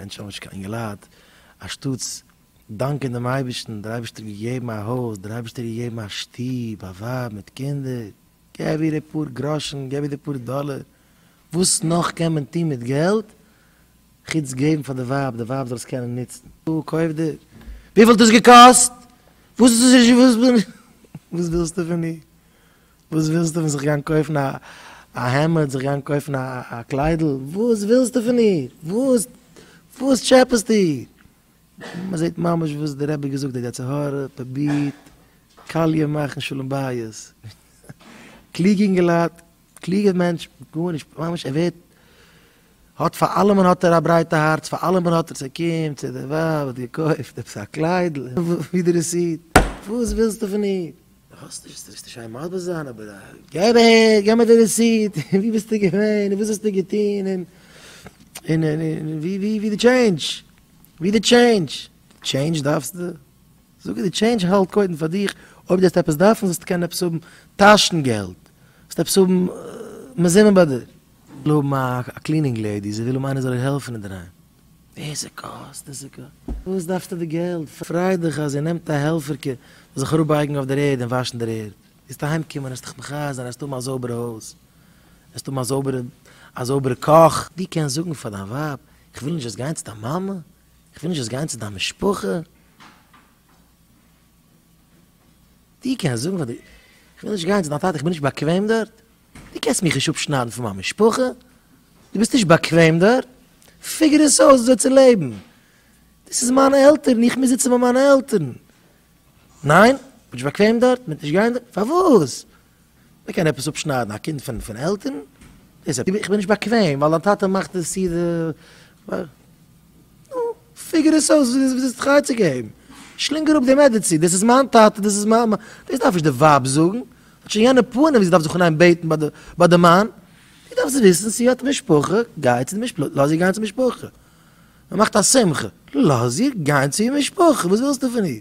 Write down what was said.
מענטשן האבן נישט קיין אינגעלייט, אנשטאטס דאנקען דעם אייבערשטן, דער אייבערשטער האט געגעבן א הויז, דער אייבערשטער האט געגעבן א שטוב, א ווייב מיט קינדער, געב איר די פאר גראשן, געב איר די פאר דאלער, וואס נאך קען מען טון מיט געלט חוץ געבן פאר די ווייב, די ווייב זאל עס קענען נוצן. קויף דיר. וויפיל האט דאס געקאסט? וואס איז דאס? וואס ווילסטו פון מיר? וואס ווילסטו פון זיך גיין קויפן א העמד, זיך גיין קויפן א קליידל? וואס ווילסטו פון איר? וואס וואס טשעפעסטו איר? מען זעט ממש וואס דער רבי האט געזאגט, דער יצר הרע פרובירט קאליע מאכן שלום בית, קלוגע אינגעלייט, קלוגע מענטש, גארנישט, ממש ער ווערט, האט פאר אלעמען האט ער א ברייטע הארץ, פאר אלעמען האט ער, ס'קומט צו די ווייב האט געקויפט עפעס א קליידל, ווי די receipt, וואס ווילסטו פון איר? האסט נישט, וועסט נישט שיין מסביר זיין, אבער געב אהער, געב מיר די receipt, און ווי ביסטו געווען, און וואס האסטו געטון, און און און ווי ווי ווי די change, ווי די change, change דארפסטו? זאג איר די change האלט קודם פאר דיך, אויב דו וועסט עפעס דארפן זאלסטו קענען עפעס האבן טאשן געלט, זאלסט עפעס האבן מזומן ביי דיר. וויל האבן א cleaning lady, זי וויל האבן איינער זאל איר העלפן אינדערהיים. ווער ס'קאסט און ס'קאסט. וואס דארפסטו די געלט? פריי דיך אז זי נעמט א העלפערקע זאל זיך אראפבייגן אויף דער ערד און וואשן דער ערד. וועסט אהיים קומען וועסט דיך מחיה זיין, וועסט האבן א זויבערע הויז, וועסט האבן א זויבערע א זויבערע קאך. דו קענסט זאגן פאר דיין ווייב, איך וויל נישט זאלסט גיין צו דיין מאמע, איך וויל נישט זאלסט גיין צו דיין משפחה. דו קענסט זאגן פאר די, איך וויל נישט גיין צו דיין טאטע, איך בין נישט באקוועם דארט. דו קענסט מיך נישט אפשניידן פון מיין משפחה, דו ביסט נישט באקוועם דארט, figure עס אויס וויאזוי צו לעבן. דאס איז מיינע עלטערן, איך מוז זיצן ביי מיינע עלטערן. ניין, איך בין נישט באקוועם דארט, מען וועט נישט גיין דארט. פארוואס? מען קען עפעס אפשניידן א קינד פון פון עלטערן? דאס איך בין נישט באקוועם ווייל דיין טאטע מאכט די סעודה. נו, figure עס אויס וויאזוי זיך עצה געבן. שלינג אראפ די medicine, דאס איז מיין טאטע, דאס איז מיין, דאס דארף נישט די ווייב זאגן, האט שוין יענע פנים ווי זי דארף זיך אנהייבן בעטן ביי די ביי די מאן, דו דארפסט וויסן זי האט משפחה, גיי צו די משפחה, לאז איר גיין צו משפחה, מען מאכט א שמחה, לאז איר גיין צו איר משפחה, וואס ווילסטו פון איר?